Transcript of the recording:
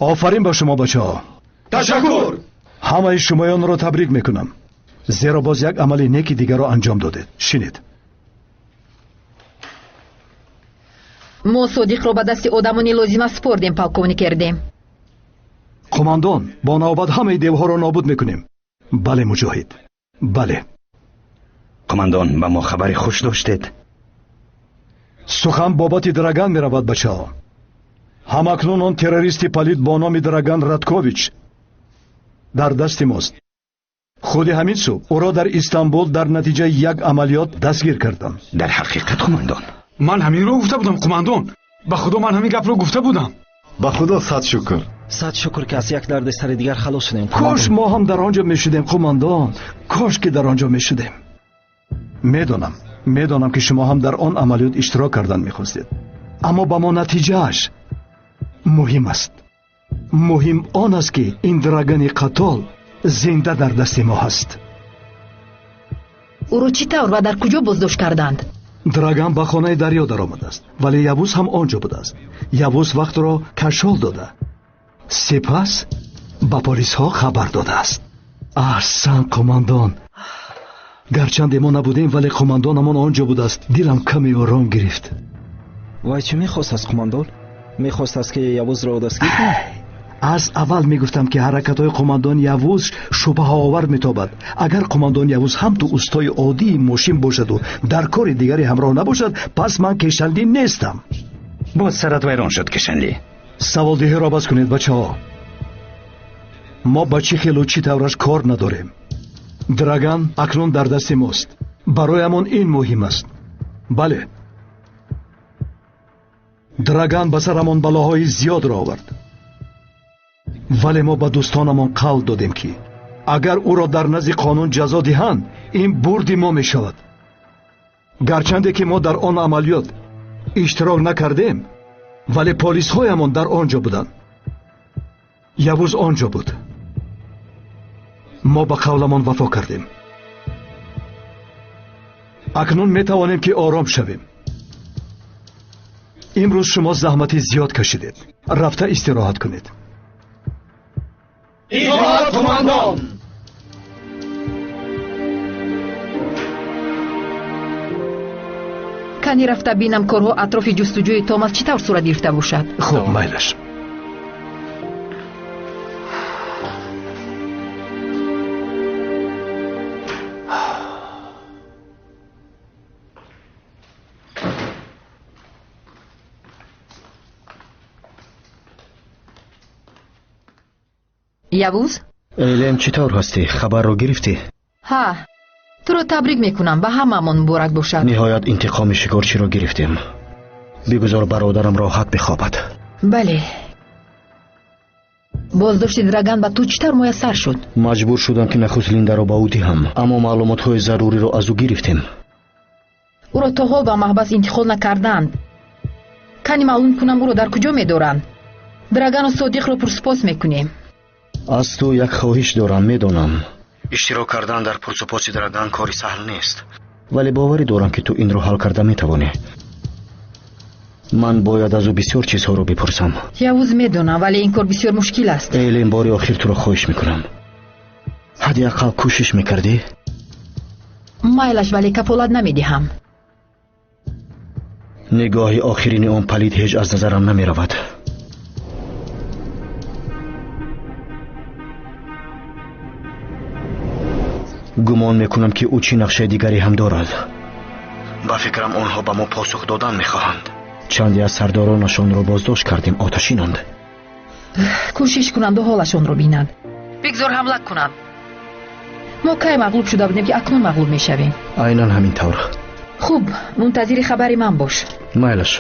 Офарин ба шумо бачаҳо. Ташаккур. Ҳамаи шумоёнро табрик мекунам, зеро боз як амали неки дигарро анҷом додед. Шинед. Мо Содиқро ба дасти одамони лозима супордем, полковник Эрдем. Қумандон, бо навбат ҳамаи девҳоро нобуд мекунем. Бале, муҷоҳид, бале. Қумандон, ба мо хабари хуш доштед? Сухан бобати Драган меравад, бачаҳо. Ҳамакнун он террористи палид бо номи Драган Радкович дар дасти мост. Худи ҳамин субҳ ӯро дар Истанбул дар натиҷаи як амалиёт дастгир кардам. Дар ҳақиқат, қумандон? Ман ҳаминро гуфта будам, қумандон. Ба худо ман ҳамин гапро гуфта будам. Ба худо сад шукр. Сад шукр, ки аз як дарди сари дигар халос шудем. Кош мо ҳам дар он ҷо мешудем, қумандон. Кош ки дар он ҷо мешудем. Медонам, ки шумо ҳам дар он амалиёт иштирок кардан мехостед, аммо ба мо натиҷааш муҳим аст. Муҳим он аст, ки ин Драгани қатол зинда дар дасти мо ҳаст. Ӯро чӣ тавр ва дар куҷо боздошт карданд? Драган ба хонаи дарё даромадааст, вале Явуз ҳам он ҷо будааст. Явуз вақтро кашол дода, сипас ба полисҳо хабар додааст. Аҳсан, қумандон. Гарчанде мо набудем, вале қумандонамон он ҷо будааст. Дилам каме ором гирифт. Вай чӣ мехост аз қумандон? Мехост аст, ки Явузро дастгир кунад? Аз аввал мегуфтам, ки ҳаракатҳои қумандон Явуз шубҳаовар метобад. Агар қумандон Явуз ҳам ту устои оддии мошин бошаду дар кори дигаре ҳамроҳ набошад, пас ман Кешанлӣ нестам. Боз сарат вайрон шуд, Кешанлӣ. Саволдиҳиро бас кунед, бачаҳо. Мо ба чӣ хелу чӣ тавраш кор надорем. Драган акнун дар дасти мост. Бароямон ин муҳим аст. Бале, Драган ба сарамон балоҳои зиёдро овард, вале мо ба дӯстонамон қавл додем, ки агар ӯро дар назди қонун ҷазо диҳанд, ин бурди мо мешавад. Гарчанде ки мо дар он амалиёт иштирок накардем, вале полисҳоямон дар он ҷо буданд. Явуз он ҷо буд. Мо ба қавламон вафо кардем. Акнун метавонем, ки ором шавем. Имрӯз шумо заҳмати зиёд кашидед. Рафта истироҳат кунед. Итоат, қумандон. Кани рафта бинам, корҳо атрофи ҷустуҷӯи Томас чӣ тавр сурат гирифта бошад. Хуб, майлаш. Явуз? Элем, чӣ тавр ҳастӣ? Хабарро гирифтӣ? Ҳа, туро табрик мекунам, ба ҳамаамон муборак бошад. Ниҳоят интиқоми шикорчиро гирифтем. Бигузор бародарам роҳат бихобад. Бале. Боздошти Драган ба ту чӣ тавр муяссар шуд? Маҷбур шудам, ки нахуст Линдаро ба ӯ диҳам, аммо маълумотҳои заруриро аз ӯ гирифтем. Ӯро то ҳол ба маҳбас интиқол накарданд. Кани маълум кунам, ӯро дар куҷо медоранд. Драгану Содиқро пурсупос мекунем. Аз ту як хоҳиш дорам, медонам. Иштирок кардан дар пурсупоси Драган кори саҳл нест, вале боварӣ дорам, ки ту инро ҳал карда метавонӣ. Ман бояд аз ӯ бисёр чизҳоро бипурсам. Явуз, медонам, вале ин кор бисёр мушкил аст. Элин, бори охир туро хоҳиш мекунам. Ҳадди ақал кӯшиш мекардӣ? Майлаш, вале кафолат намедиҳам. Нигоҳи охирини он палид ҳеҷ аз назарам намеравад. Гумон мекунам, ки ӯ чӣ нақшаи дигаре ҳам дорад. Ба фикрам, онҳо ба мо посух додан мехоҳанд. Чанде аз сардоронашонро боздошт кардем, оташинанд. Кӯшиш кунанду ҳолашонро бинанд. Бигзор ҳамла кунанд. Мо кай мағлуб шуда будем, ки акнун мағлуб мешавем? Айнан ҳамин тавр. Хуб, мунтазири хабари ман бош. Майлаш.